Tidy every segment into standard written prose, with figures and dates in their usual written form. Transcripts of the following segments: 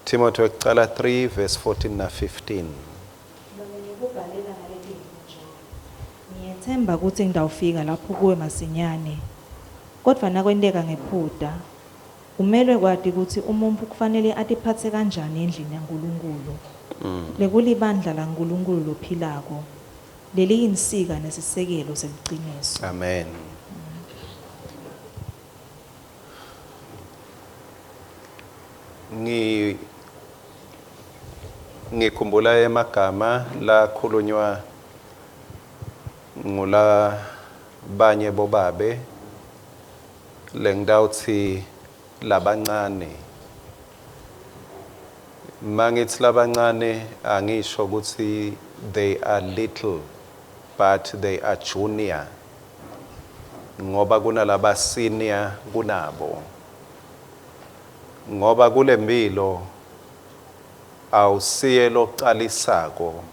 Timothy wekucala 3 verse 14 na 15. Lona ngikubhalela ngaletintfo nje, ngiyetsemba kutsi ngitawufika lapho kuwe masinyane. Kodvwa nakwenteka ngephuta, umelwe kwati kutsi umuntfu kufanele atiphatse kanjani endlini yaNkulunkulu, lekulibandla laNkulunkulu lophilako, leliyinsika nesisekelo seliciniso. Amen. Ngikhumbula emagama lakhulunywa ngulabanye bobabe lengitawutsi labancane. Mangithi labancane angisho ukuthi they are little but they are junior, ngoba kunalaba senior kunabo, ngoba kulempilo awusiye localisako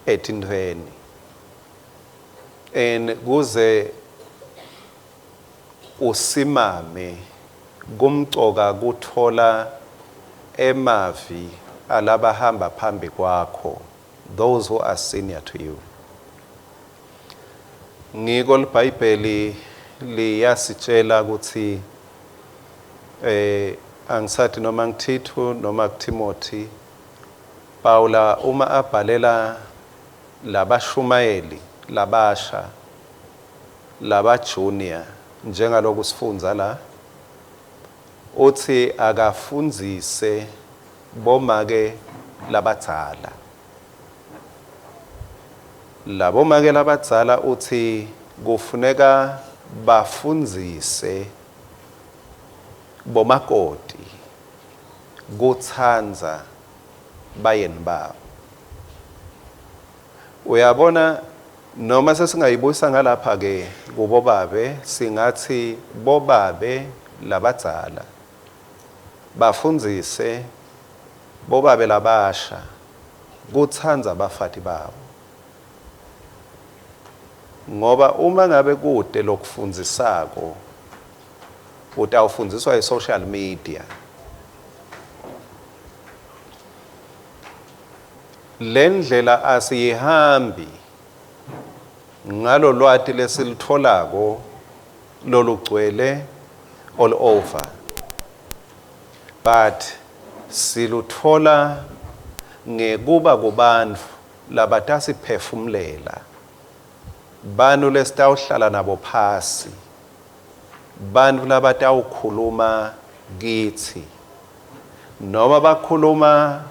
etintfweni, and kuze usimame kumcoka kuthola emavi alabahamba phambi kwakho, those who are senior to you. Ngiko liBhayibheli liyasitshela ukuthi angisathi noma ngithithu noma kuTimothy, Paula uma abhalela labashumayeli labasha laba junior njengaloku sifundza la, uthi akafundzise bomake labadzala. Labomake labadzala uthi kufuneka bafundzise bomakoti kutsandza bayeni babo. Uyabona, noma sesingayibuyisa ngalapha ke kubobabe, singathi bobabe labadzala bafundzise bobabe labasha kutsandza bafati babo, ngoba uma ngabe kude lokufundzisako utawufundziswa i-social media. Lendlela asiyihambi ngalo lwati lesilitholako lolugcwele all over, but siluthola ngekuba kubantfu labatasiphefumulela, bantfu lesitawuhlala nabo phasi, bantfu labatawukhuluma kitsi, noma bakhuluma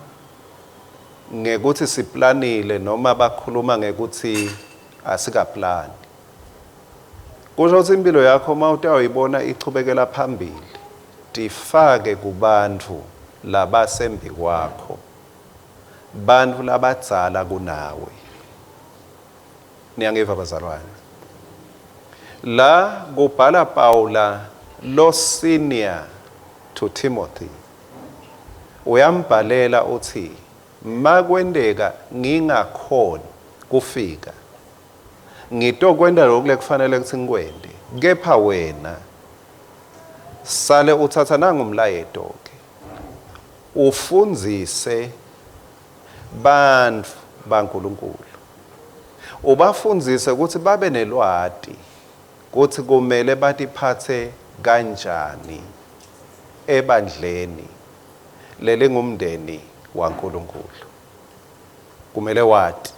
ngekuthi siplanile noma bakhuluma ngekuthi asikaplani. Kusho ukuthi impilo yakho uma utawuyibona ichubekela phambili, tifake kubantfu labasembi kwakho, bantfu labadzala kunawe. Niyangiva bazalwane? La kubhala Paula lo senior to Timothy, uyambhalela uthi makwenteka ngingakhoni kufika, ngitokwenta lokhu lekufanele ukuthi ngikwente, kepha wena sale uthatha nangumlayeto ke ufundzise bantfu baNkulunkulu, ubafundzise ukuthi babe nelwati kutsi kumele batiphatse kanjani ebandleni lelingumndeni waNkulunkulu. Kumele wati,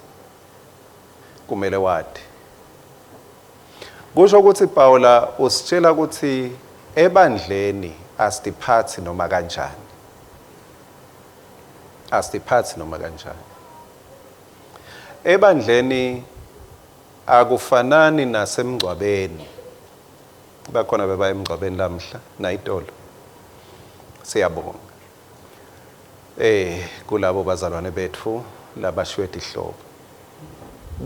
kumele wati. Kusho ukuthi Paula usitshela ukuthi ebandleni asitiphatsi noma kanjani, asitiphatsi noma kanjani. Ebandleni akufanani nasemngcwabeni. Bakhona beba emngcwabeni lamhla nayitolo, siyabonga kulabo bazalwane bethu labashiywe tihlobo.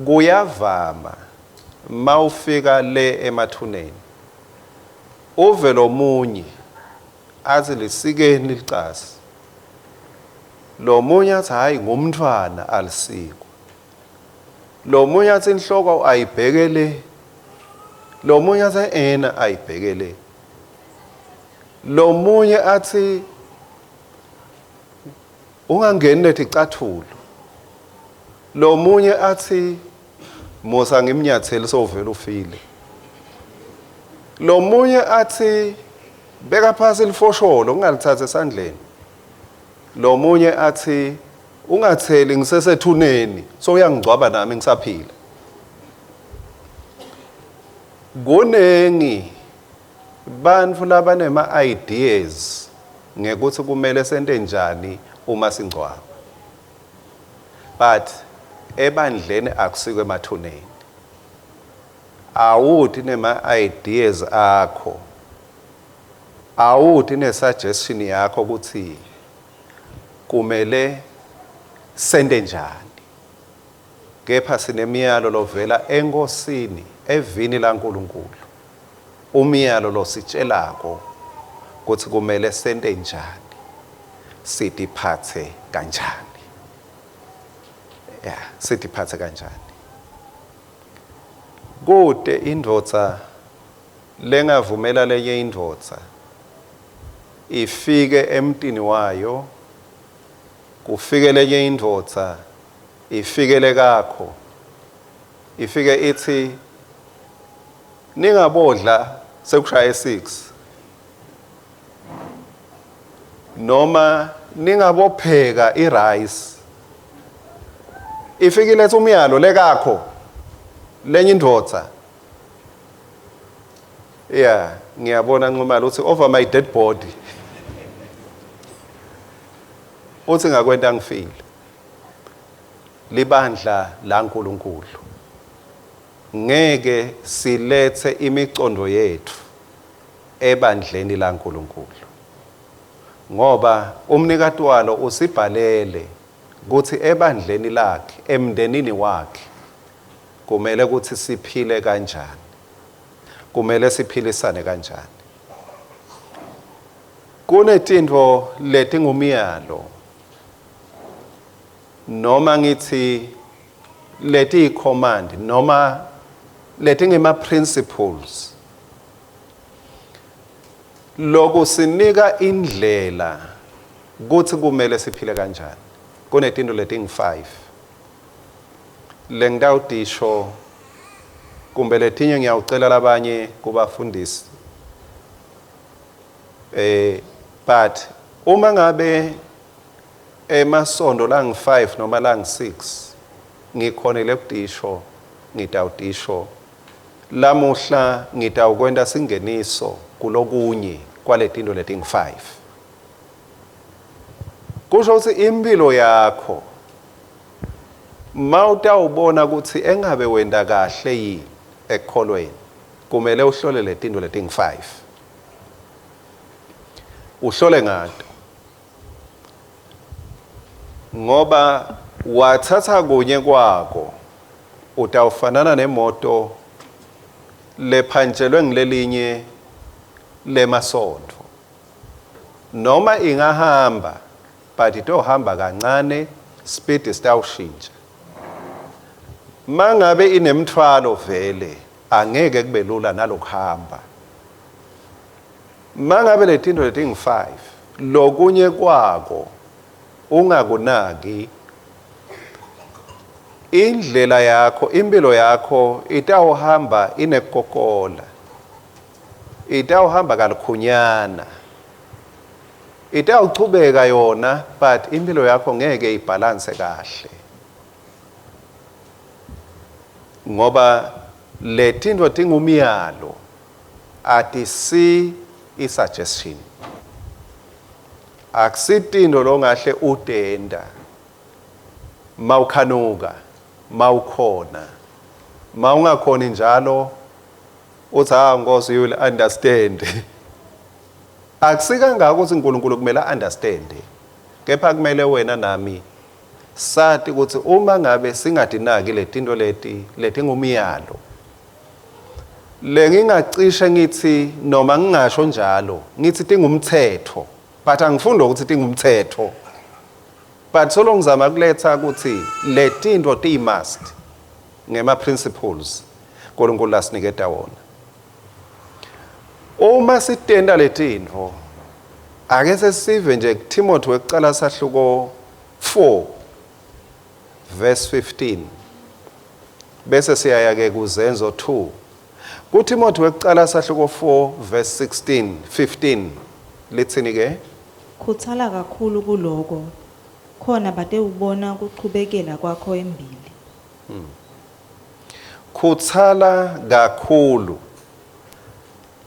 Kuyavama mawufika le emathuneni uve lomunye athi lisikeni licasi, lomunye athi hayi ngumntwana alisikwa, lomunye athi inhloko ayibhekele, lomunye athi ena ayibhekele, lomunye athi Ungangeni leticathulo. Lomunye athi Musa ngimnyatheli sowuvela ufile. Lomunye athi beka phasi lifosholo ungalithatha esandleni. Lomunye athi ungatheli ngisesethuneni sowuyangigcwaba nami ngisaphila. Kunengi bantfu labanema ideas ngekuthi kumele sente njani uma singcwaba. But ebandleni akusiko emathuneni. Awuthi nema ideas akho. Awuthi ne suggestion yakho ukuthi kumele sente njani. Kepha sinemiyalo lovela eNkosini evini laNkulunkulu. Umyalo lositshelako ukuthi kumele sente njani. Sitiphathe kanjani. Ya, sitiphathe kanjani. Kute indvodza lengavumela lenye indvodza ifike emtini wayo, kufike lenye indvodza ifikele kakho, ifike ithi ningabodla sekushaye 6 noma ningabopheka irice, ifike iletha umyalo lekakho lenye indvodza. Yeah, ngiyabona Nxumalo uthi over my dead body. Uthi ngakwenta ngifile. Libandla laNkulunkulu. Ngeke silethe imicondo yethu ebandleni laNkulunkulu. Ngoba umnikati walo usibhalele ukuthi ebandleni lakhe, emndenini wakhe, kumele ukuthi siphile kanjani. Kumele siphilisane kanjani. Kunetintfo letingumyalo noma ngithi leti command noma letingema principles lokusinika indlela kuthi kumele siphile kanjani. Kunetinto letingu-5 lengitawutisho kumbe letinye ngiyawucela labanye kubafundisi, but uma ngabe emasondo langu-5 noma langu-6 ngikhonele kutisho, ngitawutisho lamuhla. Ngitawukwenta singeniso kulokunye kwaletinto letingu-5. Kusho ukuthi impilo yakho mawutawubona ukuthi engabe wenta kahle yini ekukholweni, kumele uhlole letinto letingu-5, uhlole ngato, ngoba wathatha kunye kwako utawufanana nemoto lephantshelwe ngilelinye lemasontfo. Noma ingahamba, but itohamba kancane, speed sitawushintsha. Mangabe inemthwalo vele angeke kube lula nalokuhamba. Mangabe letinto letingu-5 lokunye kwako ungakunaki, indlela yakho, impilo yakho itawuhamba inekukokola, itawuhamba kalikhunyana, itawuchubeka yona, but impilo yakho ngeke ibhalanse kahle, ngoba letinto tingumyalo, atisi i-suggestion, akusitintfo longahle utenta mawukhanuka, mawukhona, mawungakhoni njalo uthi ha Nkosi, you will understand. Akusikangako ukuthi uNkulunkulu kumele understand, kepha kumele wena nami sati ukuthi uma ngabe singadinaki letinto leti letingumyalo, lengingacishe ngithi noma ngingasho njalo ngithi tingumthetho, but angifundi ukuthi tingumthetho, but solo ngizama kuletha ukuthi letinto tiyi-must ngema-principles uNkulunkulu lasiniketa wona. Uma sitenta letintfo, ake sesive nje kuTimothy wekucala sahluko 4 verse 15, bese siyaya ke kuZenzo 2. KuTimothy wekucala sahluko 4 verse 16 15 litsini ke? Khuthala kakhulu kuloko, khona batewubona kuchubekela kwakho embili. Khuthala kakhulu.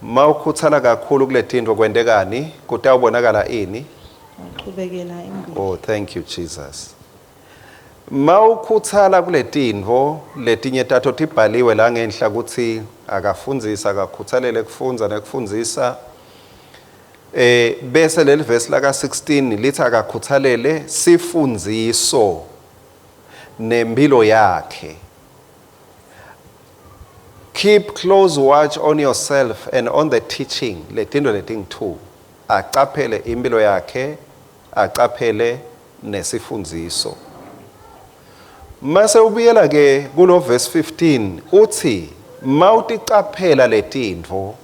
Mawukhuthala kakhulu kuletintfo kwentekani? Kutawubonakala ini? Uchubekela embili. Oh, thank you, Jesus. Mawukhuthala kuletintfo letinye tato tibhaliwe la ngenhla ukuthi akafundzisa, akakhuthalele kufundza nekufundzisa. Bese leli verse la ka 16 lithi akakhuthalele sifundziso nempilo yakhe. Keep close watch on yourself and on the teaching. Letintfo letingu-2, acaphele impilo yakhe, acaphele nesifundziso. Mase ubuyela ke kulo verse 15, uthi mawuticaphela letintfo,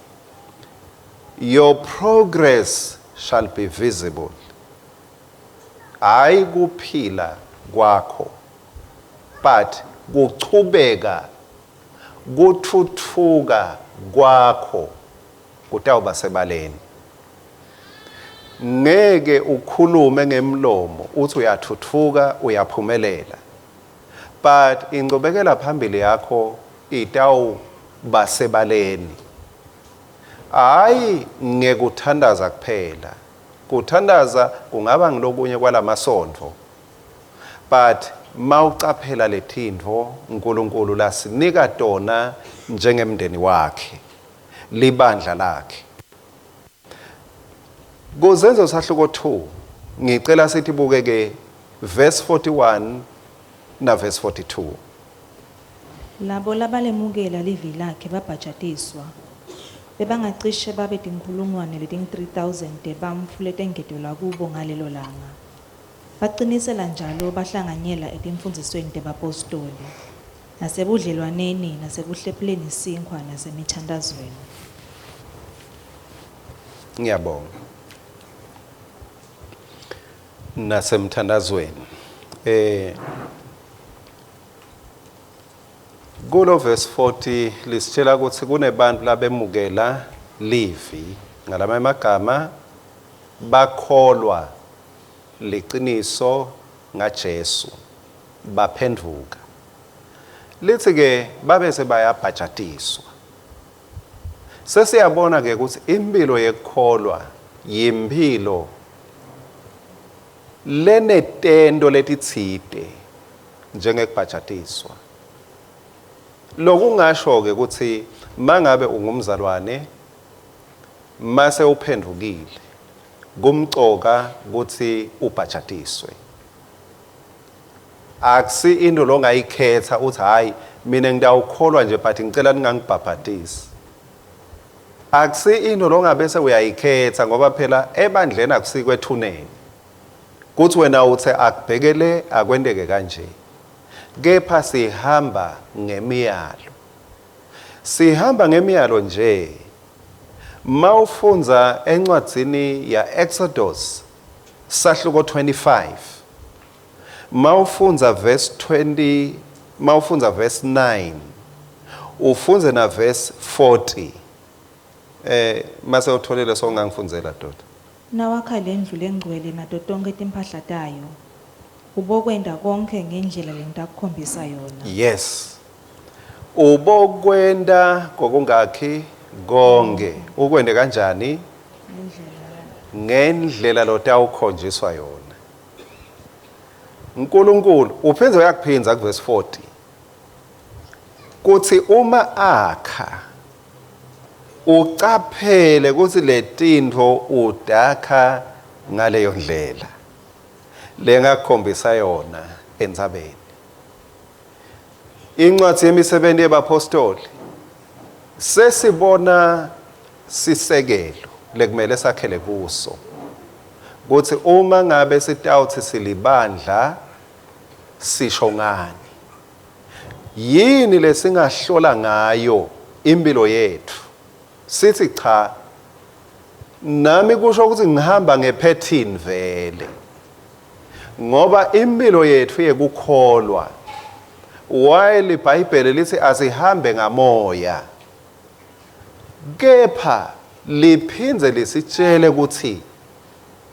your progress shall be visible. Hayi kuphila kwakho, but kuchubeka kuthuthuka kwakho kutawuba sebaleni. Ngeke ukhulume ngemlomo uthi uyathuthuka, uyaphumelela, but ingcubekela phambili yakho itawuba sebaleni. Hayi ngekuthandaza kuphela. Kuthandaza kungaba ngilokunye kwalamasonto, but mawucaphela letintfo uNkulunkulu lasinika tona njengemndeni wakhe, libandla lakhe. Kuzenzo sahluko 2, ngicela sithi buke ke verse 41 na verse 42. Labo labalemukela livi lakhe babhajatiswa. Bebangacishe babe tinkhulungwane letingu-3000 tebantfu letengetelwa kubo ngalelo langa. Bacinisela njalo bahlanganyela etimfundzisweni tebapostoli, nasebudlelwaneni, nasekuhlephuleni sinkhwa, nasemithantazweni. Ngiyabonga. Nasemthandazweni. Kulo verse 40 lisitshela ukuthi kunebantu labemukela livi, ngalamanye amagama bakholwa liciniso ngaJesu, baphenduka. Lithi ke babe sebayabhajatiswa. Sesiyabona ke ukuthi impilo yekukholwa yimpilo lenetento letitsite njengekubhajatiswa. Lokungasho ke ukuthi mangabe ungumzalwane mase uphendukile, kumcoka ukuthi ubhajatiswe. Akusi into longayikhetha uthi hayi mina ngidawukholwa nje but ngicela ningangibhabhatisi. Akusi into longabese uyayikhetha, ngoba phela ebandleni akusikwethuneni kuthi wena uthe akubhekele akwenteke kanje. Kepha sihamba ngemiyalo, sihamba ngemiyalo nje. Mawufundza encwadzini ya Exodus sahluko 25, mawufundza verse 20, mawufundza verse 9, ufunze na verse 40. Mase utholile songangifundzela, doda. Nawakha lendlu lengcwele nato tonkhe timphahla tayo, ubokwenta konkhe ngendlela lengitakukhombisa yona. Yes, ubokwenta kokungakhi konke, ukwente kanjani? Ngendlela lotawukhonjiswa yona. uNkulunkulu uphindze uyakuphinza kuverse 40 kuthi uma akha ucaphele ukuthi letintfo udakha ngaleyo ndlela lengakhombisa yona entsabeni. Incwadi yemisebenzi yebapostoli sesibona sisekelo lekumele sakhele kuso, kuthi uma ngabe sitawuthi silibandla sisho ngani, yini lesingahlola ngayo impilo yethu sithi cha nami kusho ukuthi ngihamba ngepattern vele. Ngoba impilo yethu yekukholwa, while iBhayibheli lithi asihambe ngamoya, kepha liphindze lisitshele ukuthi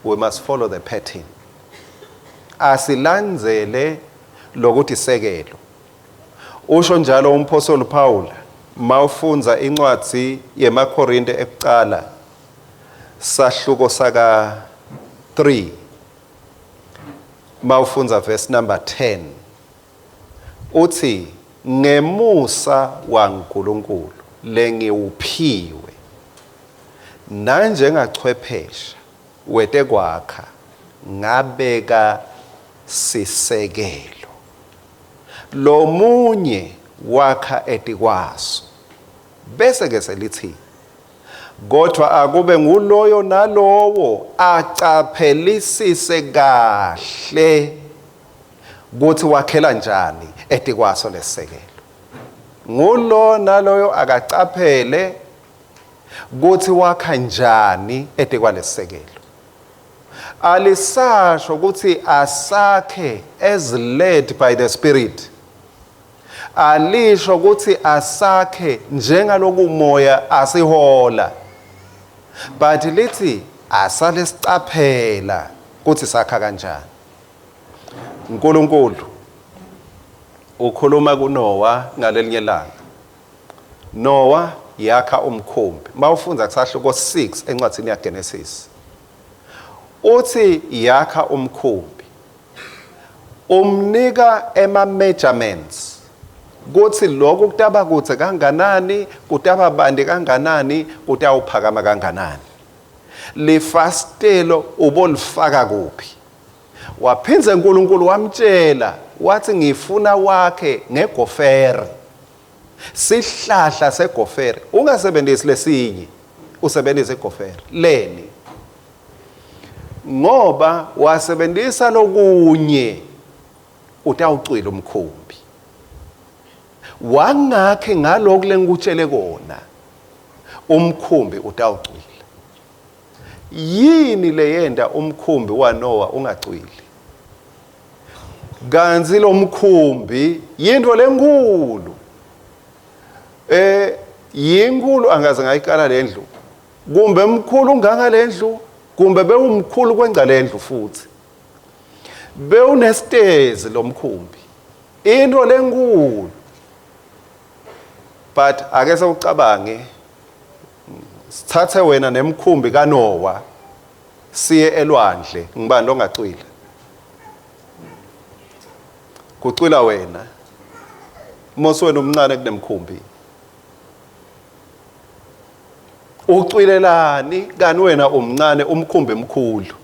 we must follow the pattern. Asilandzele lokuthi sekelo. Usho njalo umphostoli Paul mawufundza incwadzi yemaKorinte ekucala sahluko saka 3, mawufundza verse number 10, uthi ngemusa waNkulunkulu lengiwuphiwe nanjengachwephesha wetekwakha ngabeka sisekelo, lomunye wakha etikwaso. Bese ke selithi kodwa akube nguloyo nalowo acaphelisise kahle kuthi wakhela njani etikwaso lesisekelo. Ngulo naloyo akacaphele kuthi wakha njani etikwalesisekelo. Alisasho ukuthi asakhe as led by the Spirit. Alisho ukuthi asakhe njengalokumoya asihola, but lithi asale sicaphela kuthi sakha kanjani. uNkulunkulu ukhuluma kuNoah ngalelinye ilanga. Noah, yakha umkhumbi. Mawufundza kusahluko 6 encwadzini yaGenesis, uthi yakha umkhumbi, umnika ema measurements kuthi lokhu kutaba kudze kanganani, kutaba bandi kanganani, kutawuphakama kanganani, lifastelo ubolifaka kuphi. Waphindze uNkulunkulu wamtshela wathi ngifuna wakhe ngegofere, sihlahla segofere, ungasebenzisi lesinye, usebenzise igofere leni, ngoba wasebenzisa lokunye utawucwila umkhumbi. Wangakhe ngalokhu lengikutshele kona, umkhumbi utawucwila. Yini leyenda umkhumbi waNoah ungacwili? Kanti lo mkhumbi yinto lenkulu, yinkulu, angaze ngayikala lendlu, kumbe mkhulu nganga lendlu, kumbe bewumkhulu kwenca lendlu, futhi bewunesitezi lo mkhumbi, into lenkulu. But ake sewucabange, sithathe wena nemkhumbi kaNoah siye elwandle, ngibani longacwila? Kucwila wena mos, wena umncane kunemkhumbi. Ucwilelani kani wena umncane, umkhumbi mkhulu?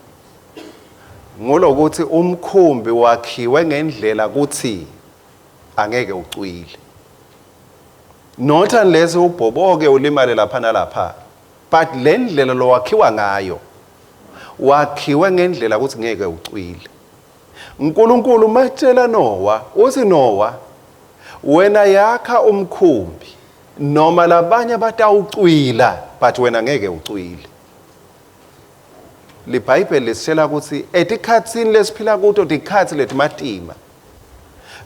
Ngulokuthi umkhumbi wakhiwe ngendlela kuthi angeke ucwile, not unless ubhoboke ulimale lapha nalapha, but le ndlela lowakhiwa ngayo, wakhiwe ngendlela ukuthi ngeke ucwile. uNkulunkulu matshela Noah, uthi Noah, wena yakha umkhumbi, noma labanye batawucwila, but wena ngeke ucwile. LiBhayibheli lisitshela ukuthi etikhatsini lesiphila kuto tikhatsi letimatima,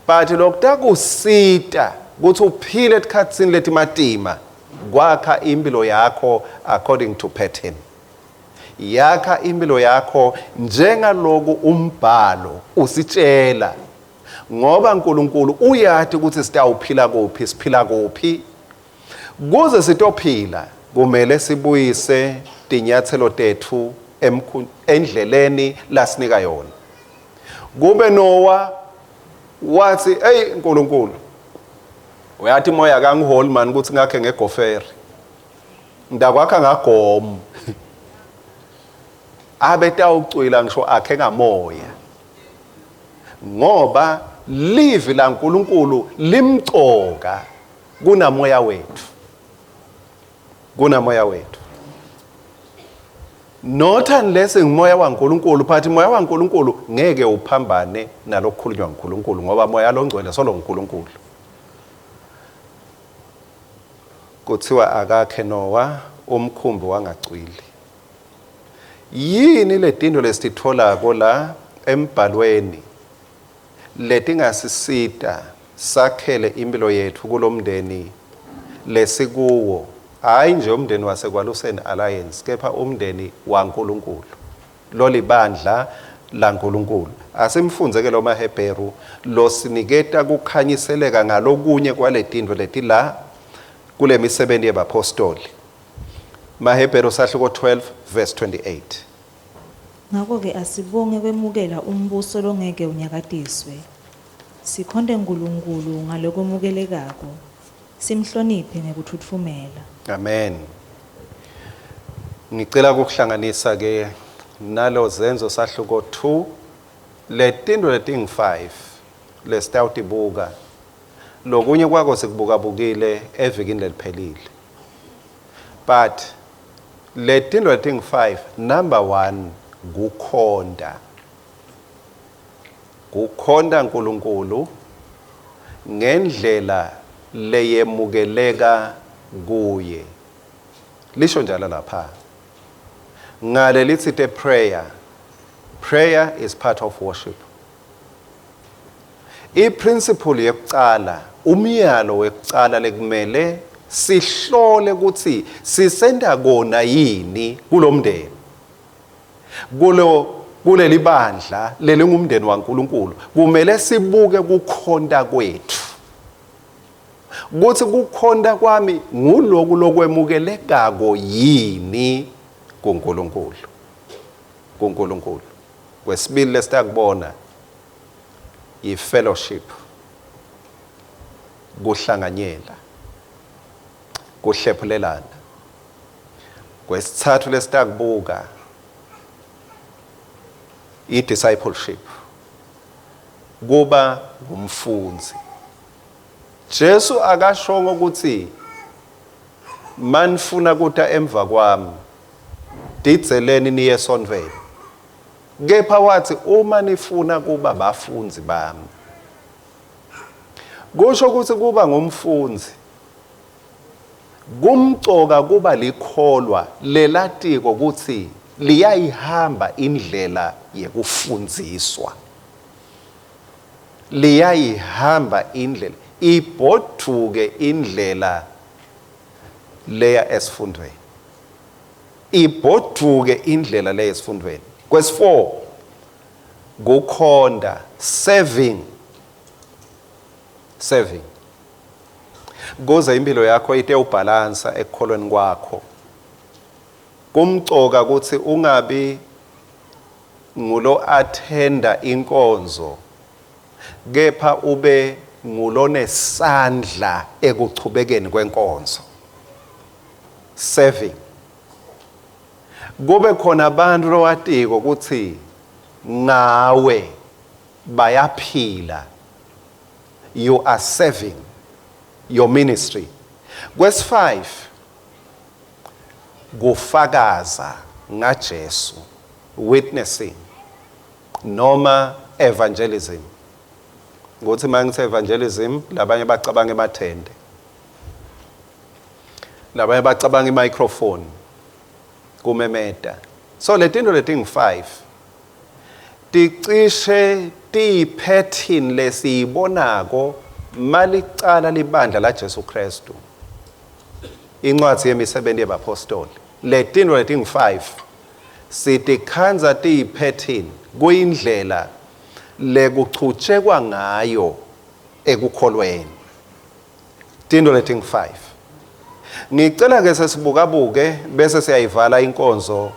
but lokutakusita ukuthi uphile etikhatsini letimatima kwakha impilo yakho according to pattern. Yakha impilo yakho njengaloku umbhalo usitshela, ngoba uNkulunkulu uyati ukuthi sitawuphila kuphi, siphila kuphi. Kuze sitophila kumele sibuyise tinyathelo tethu endleleni lasinika yona. Kube Noah wathi, "Hey uNkulunkulu, uyathi moya kangiholi man ukuthi ngakhe ngegofere, ndakwakha ngagomo," abetawucwila ngisho akhe ngamoya, ngoba livi laNkulunkulu limcoka kunamoya wethu, kunamoya wethu. Not unless ngumoya waNkulunkulu, but moya waNkulunkulu ngeke uphambane nalokukhulunywa nguNkulunkulu, ngoba moya longcwele solo nguNkulunkulu. Kuthiwa akakhe Noah umkhumbi wangacwili. Yini letinto lesititholako la embhalweni letingasisita sakhele impilo yetfu kulomndeni lesikuwo, hayi nje umndeni waseKwaluseni Alliance, kepha umndeni waNkulunkulu lolibandla laNkulunkulu. Asimfunze ke lo maHebheru losiniketa kukhanyiseleka ngalokunye kwaletintfo letila kule misebenti yebapostoli. MaHebheru sahluko 12 verse 28. Ngako-ke asibonge kwemukela umbuso longeke unyakatiswe. Sikhonte Nkulunkulu ngalokwemukelekako, simhloniphe ngekutfutfumela. Amen. Ngicela ukuhlanganisa ke nalo Zenzo sahluko 2 letintfo letingu-5 lesitawutibuka. Lokunye kwako sikubukabukile evikini leliphelile, but letintfo letingu-5, number 1, kukhonta. Kukhonta Nkulunkulu ngendlela leyemukeleka kuye. Lisho njalo lapha ngale lithi the prayer. Prayer is part of worship. I-principle yekucala, umyalo wekucala lekumele sihlole ukuthi sisenta kona yini kulomndeni, kulo kuleli bandla lelingumndeni waNkulunkulu, kumele sibuke kukhonta kwethu, kuthi kukhonta kwami nguloku lokwemukelekako yini kuNkulunkulu, kuNkulunkulu. Kwesibili lesitakubona i-fellowship, kuhlanganyela, kuhlephulelana. Kwesithathu lesitakubuka i-discipleship, kuba ngumfundzi. Jesu akashongo ukuthi manifuna kuta emva kwami didzeleni niye esontfweni, kepha wathi uma nifuna kuba bafundzi bami. Kusho ukuthi kuba ngumfundzi kumcoka, kuba likholwa lelatiko ukuthi liyayihamba indlela yekufundziswa, liyayihamba indlela ibhodvuke indlela leya esifundweni, ibhodvuke indlela leya esifundweni. Kwesi-4, kukhonta, serving, serving, kuze impilo yakho ite ubhalansa ekukholweni kwakho. Kumcoka ukuthi ungabi ngulo attenda inkonzo, kepha ube ngulonesandla ekuchubekeni kwenkonzo, serving. Kube khona abantu lowatiko ukuthi ngawe bayaphila, you are serving your ministry. Kwesi-5, kufakaza ngaJesu, witnessing noma evangelism. Ukuthi mangithi evangelism, labanye bacabanga emathende, labanye bacabanga imicrophone, kumemeta. So letinto letingu-5 ticishe tiyi-pattern lesiyibonako malicala libandla la Jesu Kristu, incwadi yemisebenti yebapostoli. Letinto letingu-5 sitikhandza tiyi-pattern, kuyindlela lekuchutshekwa ngayo ekukholweni, tinto letingu-5. Ngicela ke sesibukabuke bese siyayivala inkonzo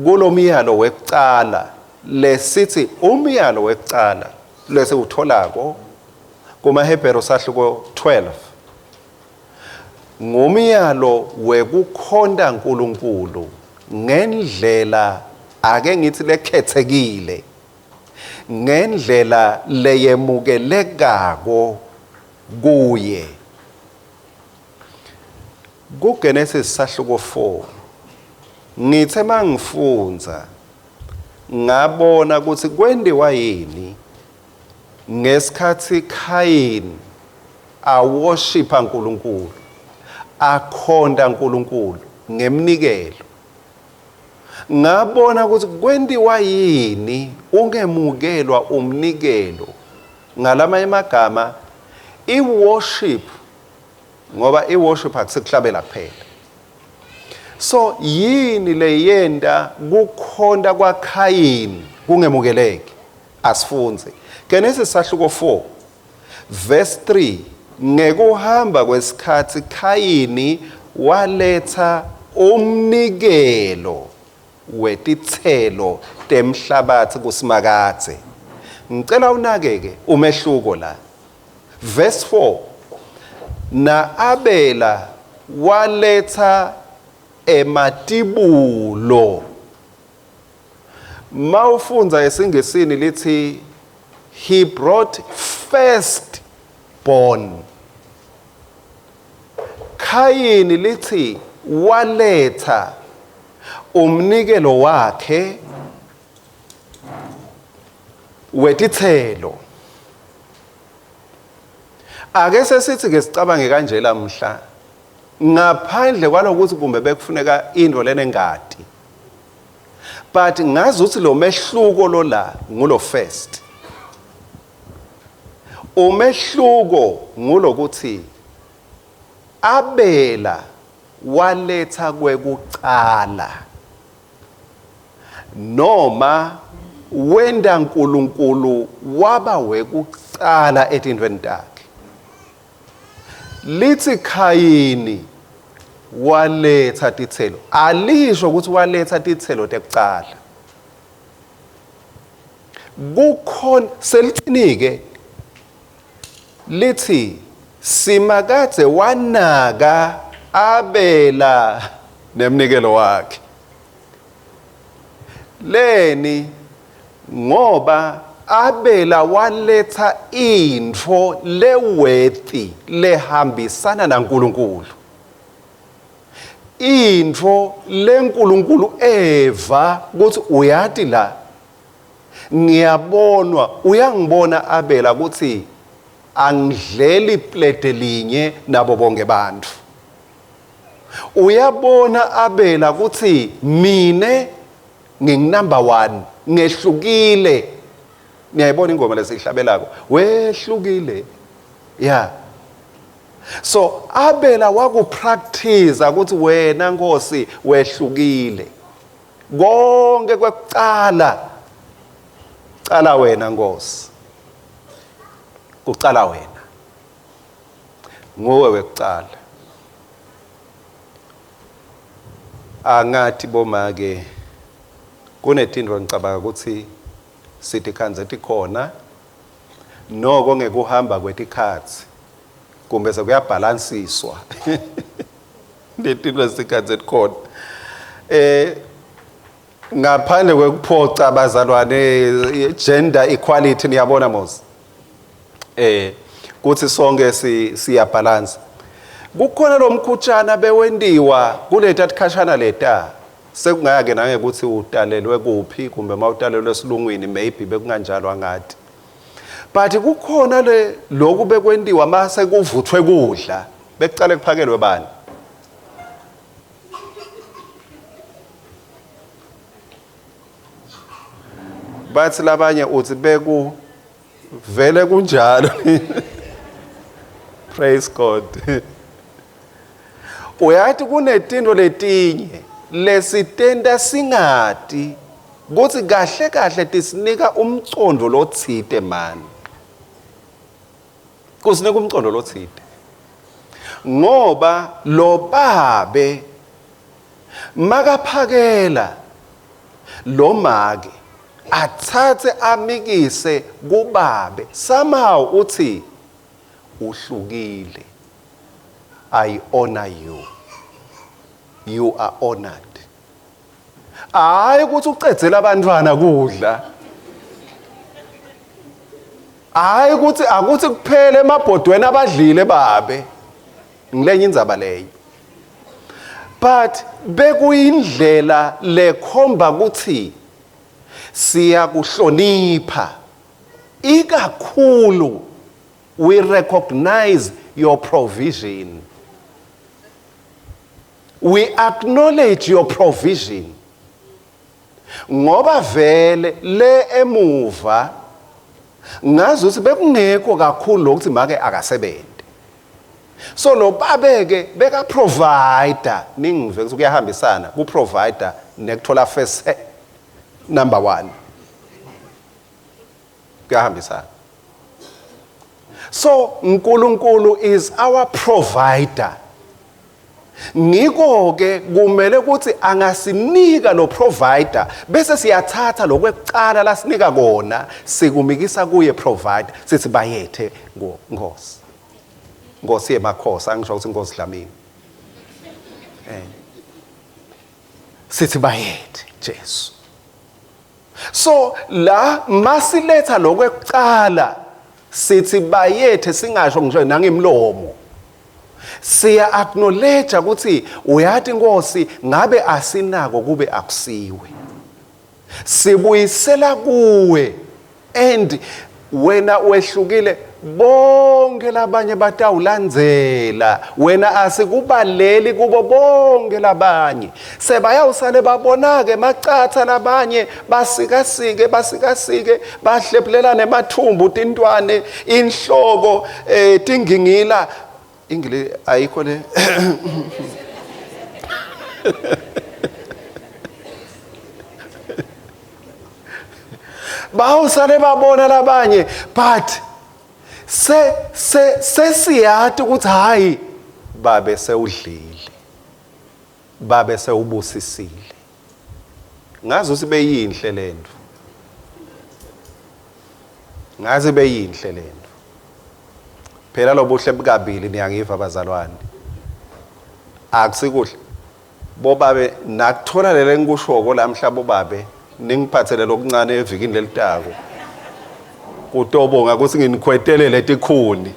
kulomyalo wekucala, lesithi umyalo wekucala lesiwutholako kumaHebheru sahluko 12 ngumyalo wekukhonta Nkulunkulu ngendlela, ake ngithi, lekhethekile, ngendlela leyemukelekako kuye. KuGenesis sahluko 4, ngithe mangifundza ngabona ukuthi kwendiwa yini ngesikhathi Cain aworshipa uNkulunkulu, akhonta uNkulunkulu ngemnikelo. Ngabona ukuthi kwentiwa yini ungemukelwa umnikelo. Ngalamanye amagama, i-worship, ngoba i-worship akusikuhlabela kuphela. So yini leyenta kukhonta kwaKhayini kungemukeleki? Asifunze. Genesis sahluko 4 verse 3. Ngekuhamba kwesikhathi Khayini waletha umnikelo wetitselo temhlabathi kuSimakadze. Ngicela unakeke umehluko la. Verse 4. Na-Abela waletha ematibulo. Mawufundza esingesini lithi he brought first born. Khayini lithi waletha umnikelo wakhe wetitselo. Ake sesithi ke sicabange kanje lamhla, ngaphandle kwalokuthi kumbe bekufuneka into lenengati, but ngazi ukuthi lo mehluko lo la ngulo first. Umehluko ngulokuthi Abela waletha kwekucala, noma wenta uNkulunkulu waba wekucala etintweni takhe. Lithi Khayini waletha titselo, alisho ukuthi waletha titselo tekucala. Kukhona selithini-ke lithi Simakadze wanaka Abela nemnikelo wakhe. Leni? Ngoba Abela waletha intfo leworthy lehambisana naNkulunkulu. Intfo leNkulunkulu eva ukuthi uyati la ngiyabonwa, uyangibona Abela ukuthi angidleli plate linye nabo bonke bantfu. Uyabona Abela ukuthi mine ngingu number 1, ngehlukile. Niyayibona ingoma lesihlabelako, wehlukile. Yeah. So Abela wakupractice ukuthi wena Nkosi wehlukile. Konke kwekucala cala wena Nkosi. Kucala wena. Nguwe wekucala. Angathi bomake kunetintfo ngicabanga ukuthi sitikhandze tikhona noko ngekuhamba kwetikhatsi kumbe sekuyabhalansiswa letintfo sikhandze tikhona. Ngaphandle kwekuphoca abazalwane, gender equality niyabona mos. Kuthi sonke siyabhalansa. Kukhona lo mkhutshana bewentiwa kuleta tikhashana leta. Sekungake nangekuthi utalelwe kuphi kumbe mawutalelwe esilungwini maybe bekunganjalo angathi. But kukhona le lokhu bekwentiwa mase kuvuthwe kudla bekucale kuphakelwe bani? Bathi labanye uthi beku vele kunjalo. Praise God. Uyathi kunetinto letinye lesitenta singati kuthi kahle kahle tisinika umcondo lotsite mani. Kusinika umcondo lotsite. Ngoba lo babe makaphakela lo make athathe amikise kubabe, somehow uthi uhlukile. I honor you. You are honored. Hayi ukuthi ucedzela abantwana kudla. Hayi ukuthi akuthi kuphele emabhodweni abadlile babe. Ngilenye indzaba leyo. But bekuyindlela lekhomba ukuthi siyakuhlonipha ikakhulu, we recognize your provision. We acknowledge your provision. Ngoba vele le emuva ngazi ukuthi bekungekho kakhulu lokuthi make akasebenze. So lo babe-ke beka-provider, ningive ukuthi kuyahambisana, ku-provider nekuthola first number 1. Kuyahambisana. So uNkulunkulu is our provider. Ngiko ke kumele ukuthi angasinika lo provider bese siyathatha lokwekucala lasinika kona sikumikisa kuye provider, sithi bayethe Nkosi. Nkosi yemakhosi, angisho ukuthi Nkosi Dlamini. Sithi bayethe Jesu. So la masiletha lokwekucala sithi bayethe, singasho ngisho nangimlomo. Siya acknowledge ukuthi uyathi Nkosi ngabe asinako kube akusiwe. Sibuyisela kuwe and wena wehlukile, bonke labanye batawulandzela wena, asikubaleli kubo bonke labanye. Sebayawusale babona ke macatha labanye basikasike basikasike bahlephulelane emathumbu, tintwane, inhloko, tingingila ingile ayikho le. Bawusale babona labanye, but se se sesiyati ukuthi hayi babe sewudlile, babe sewubusisile. Ngazi ukuthi beyinhle lento, ngazi beyinhle lento. Phela lobuhle bukabili, niyangiva bazalwane, akusikuhle bobabe nakuthola lele engikushoko lamhla. Bobabe, ningiphathele lokuncane evikini lelitako kutobonga ukuthi nginikhwetelele tikhuni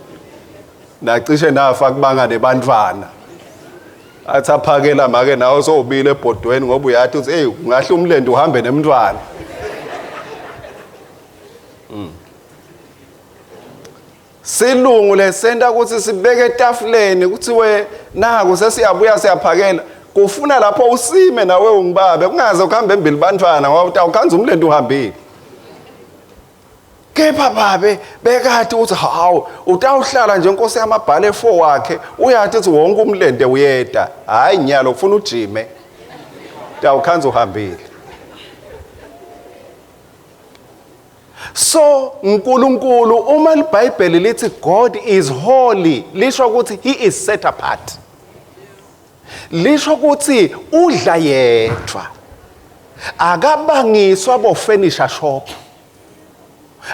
nacishe nafa kubanga nebantwana. Athi aphakela make nawe sowubile ebhodweni, ngoba uyathi uthi hey, ungahle umlendo uhambe nemntwana. Silungu lesenta ukuthi sibeke etafuleni kuthiwe naku sesiyabuya siyaphakela, kufuna lapho usime nawe ungibabe, kungaze ukuhambe embili bantwana, ngoba utawukhanza umlendo uhambile. Kepha babe bekathi uthi hawu, utawuhlala nje Nkosi yamabhale 4 wakhe, uyathi uthi wonke umlende uyeda. Hayi nyalo ufuna ujime, utawukhanza uhambile. So uNkulunkulu, uma iBhayibheli lithi God is holy, lisho ukuthi he is set apart, lisho ukuthi udla yedwa, akabangiswa bo furniture shop,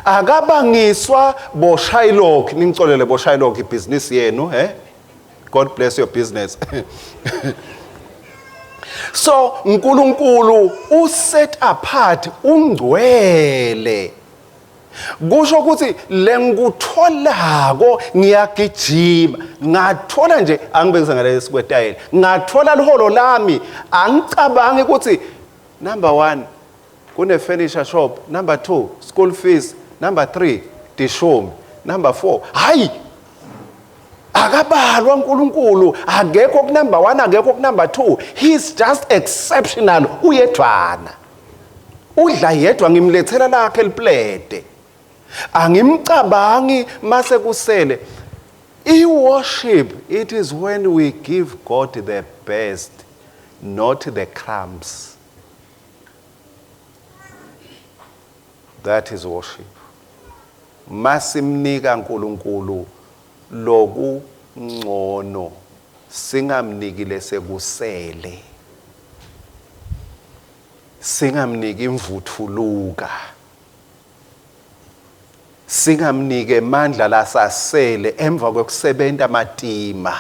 akabangiswa bo Shylock. Ningicolele bo Shylock, ibhizinisi yenu, God bless your business. So uNkulunkulu uset apart, ungcwele. Kusho ukuthi lengikutholako ngiyagijima ngathola nje, angibekise ngale sikwetayela, ngathola liholo lami, angicabangi ukuthi number 1 kune furniture shop, number 2 school fees, number 3 tishumi, number 4 hayi akabalwa. uNkulunkulu akekho ku number 1, akekho ku number 2. He's just exceptional, uyedwana, udla yedwa. Ngimlethela lakhe liplete, angimcabangi mase kusele. I-worship, it is when we give God the best, not the crumbs. That is worship. Masimnika uNkulunkulu lokungcono, singamniki lesekusele, singamniki imvuthuluka, singamniki emandla lasasele emva kwekusebenta matima.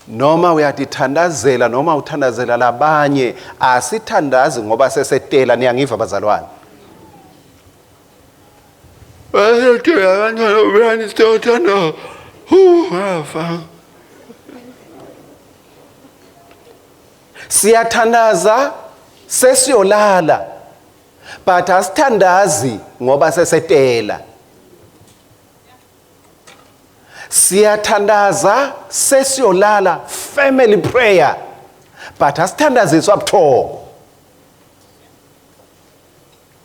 Noma uyatithandazela noma uthandazela labanye, asithandazi ngoba sesetela. Niyangiva bazalwane? Basetela abantwana ubani sithanda wafa. Siyathandaza sesiyolala, but asithandazi ngoba sesetela. Siyathandaza sesiyolala, family prayer, but asithandaziswa buthongo.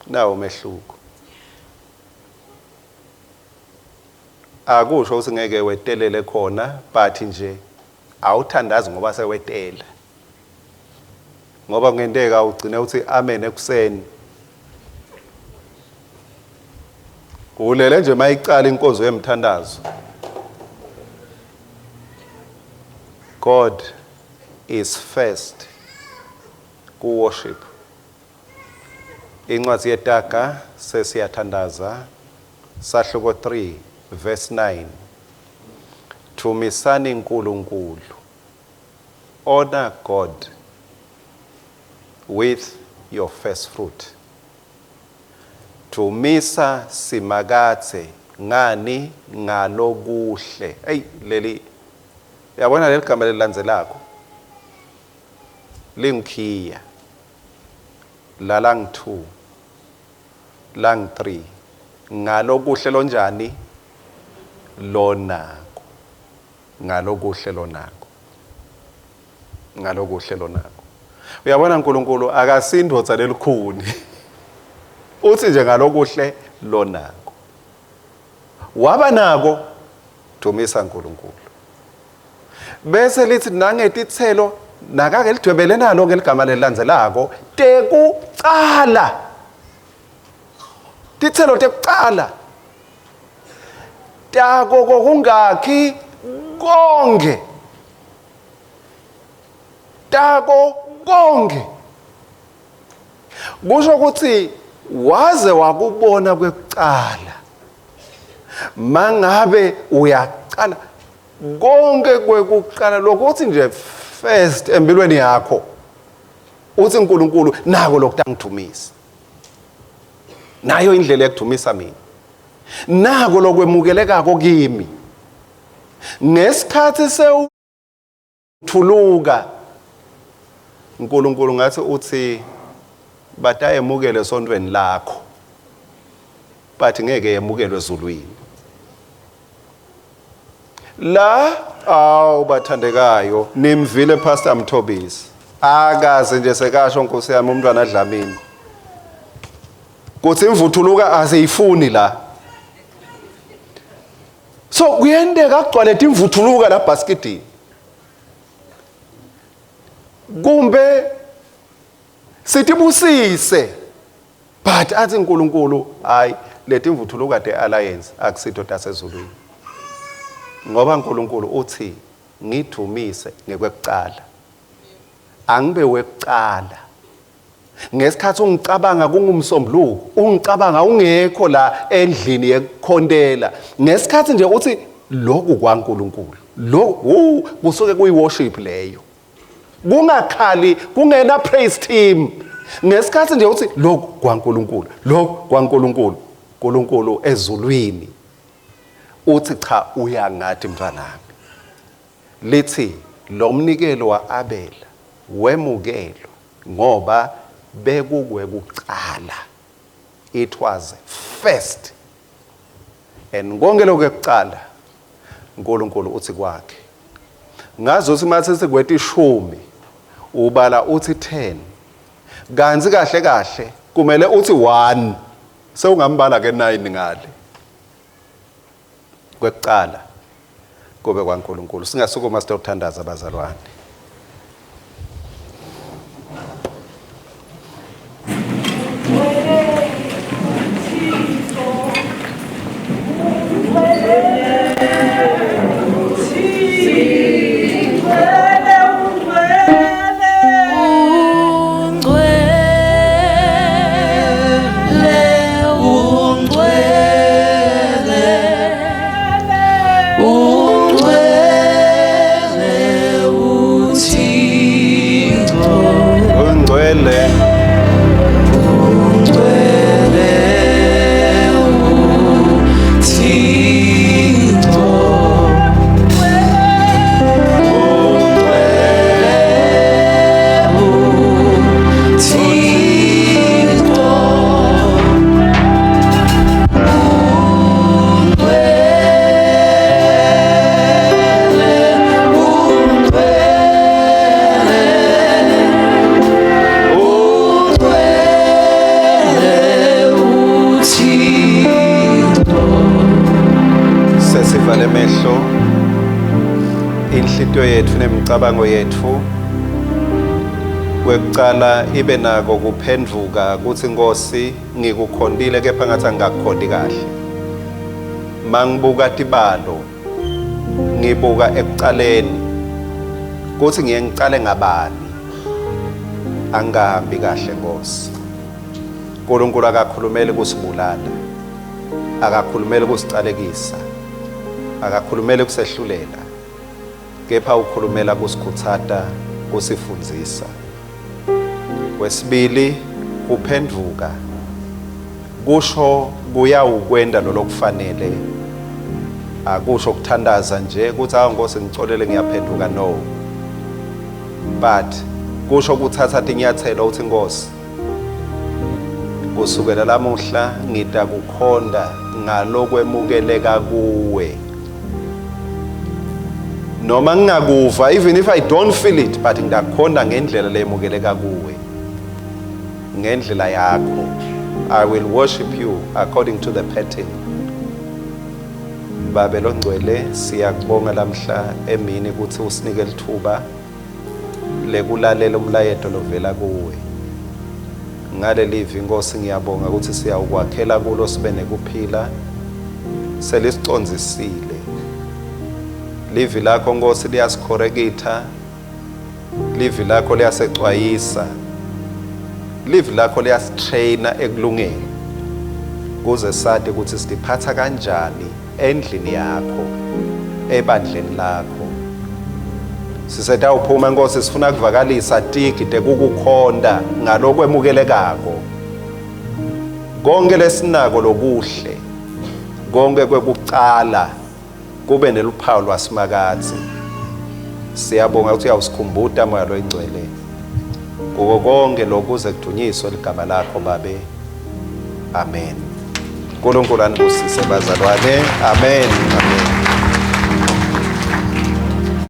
Nawo umehluko. Akusho ukuthi ngeke wetelele khona, but nje awuthandazi ngoba sewetela. Ngoba kungenteka ugcine uthi amen ekuseni. Ulele nje mayicala inkonzo yemthandazo. God is first ku worship. Incwadi yeTaga sesiyathandaza sahluko 3 verse 9. Thumisani uNkulunkulu. Honor God with your first fruit. Thumisa Simakadze ngani ngalokuhle. Ey leli yabona leli gama lelilandzelako lingikhiya la lang 2 lang 3 ngalokuhle lonjani lonako ngalokuhle lonako ngalokuhle lonako. Uyabona uNkulunkulu akasindvodza lelikhuni, uthi nje ngalokuhle lonako waba nako, dumisa uNkulunkulu. Bese lithi nangetithelo nakake lidwebele nalo ke ligama lelilandzelako tekucala, tithelo tekucala tako kokungakhi konke, tako konke. Kusho ukuthi waze wakubona kwekucala, mangabe uyaqala konke kwekuqala lokuthi nje first empilweni yakho uthi uNkulunkulu nako lokutangidumisa, nayo indlela yokudumisa mina, nako lokwemukelekako kimi. Ngesikhathi sewuthuluka uNkulunkulu ngathi uthi batayemukele esontweni lakho, but ngeke yemukelwe ezulwini. La awu bathandekayo, nimvile Pastor Mthobisi akaze nje sekasho Nkosi yami umntwana Dlamini kuthi imvuthuluka asiyifuni la. So kuyenteka kugcwale imvuthuluka la basketini, kumbe sitibusise, but athi uNkulunkulu hayi letimvuthuluka de alliance akusitho tasezulwini, ngoba uNkulunkulu uthi ngidumise ngekwekucala, angibe wekucala. Ngesikhathi ungicabanga kungumsombuluko, ungicabanga ungekho la endlini yekukhontela, ngesikhathi nje uthi lokhu kwaNkulunkulu, lokhu kusuke kuyi worship leyo, kungakhali kungena praise team. Ngesikhathi nje uthi lokhu kwaNkulunkulu, lokhu kwaNkulunkulu, uNkulunkulu ezulwini uthi cha uyangathi mntwanami. Lithi lo mnikelo wa-Abela wemukelwa ngoba bekukwekucala, it was first, and konke lokho ekucala uNkulunkulu uthi kwakhe. Ngazuthi mase sikweta ishumi ubala uthi 10, kanti kahle kahle kumele uthi 1, sewungambala ke 9 ngale. Kwekucala kube kwaNkulunkulu. Singasukuma sitothandaza abazalwane. Ungcwele, ungcwele, emehlo, inhlitiyo yetfu nemicabango yetfu. Kwekucala ibe nako kuphendvuka kutsi Nkosi ngikukhontile kepha ngathi angikakukhonti kahle. Mangibuka tibalo ngibuka ekucaleni kutsi ngiye ngicale ngabani angihambi kahle Nkosi. uNkulunkulu akakhulumeli kusibulala, akakhulumeli kusicalekisa, akakhulumeli kusehlulela, kepha ukhulumela kusikhutsata, kusifundzisa. Kwesibili, kuphendvuka kusho kuyawukwenta lolokufanele, akusho kuthandaza nje ukuthi awu Nkosi ngicolele ngiyaphenduka, no, but kusho kuthatha tinyathelo uthi Nkosi kusukela lamuhla ngitakukhonda ngalokwemukeleka kuwe, noma ngingakuva, even if I don't feel it, but ngitakukhonda ngendlela lemukeleka kuwe, ngendlela yakho. I will worship you according to the pattern. Babe longcwele, siyakubonga lamhla emini ukuthi usinike lithuba lekulalela umlayeto lovela kuwe. Ngalelivi Nkosi ngiyabonga ukuthi siyawukwakhela kulo sibe nekuphila. Selisicondzisile livi lakho Nkosi, liyasikhorekitha livi lakho, liyasecwayisa livi lakho, liyasitraina ekulungeni kuze sati ukuthi sitiphatha kanjani endlini yakho, ebandleni lakho. Sisetawuphuma Nkosi, sifuna kuvakalisa tigi tekukukhonta ngalokwemukelekako. Konke lesinako lokuhle, konke kwekucala kube neluphawu lwasimakadze. Siyabonga ukuthi uyawusikhumbuta Moya loyingcwele kuko konke lokuze kudunyiswe ligama lakho Babe. Amen. uNkulunkulu anibusise bazalwane. Amen, amen.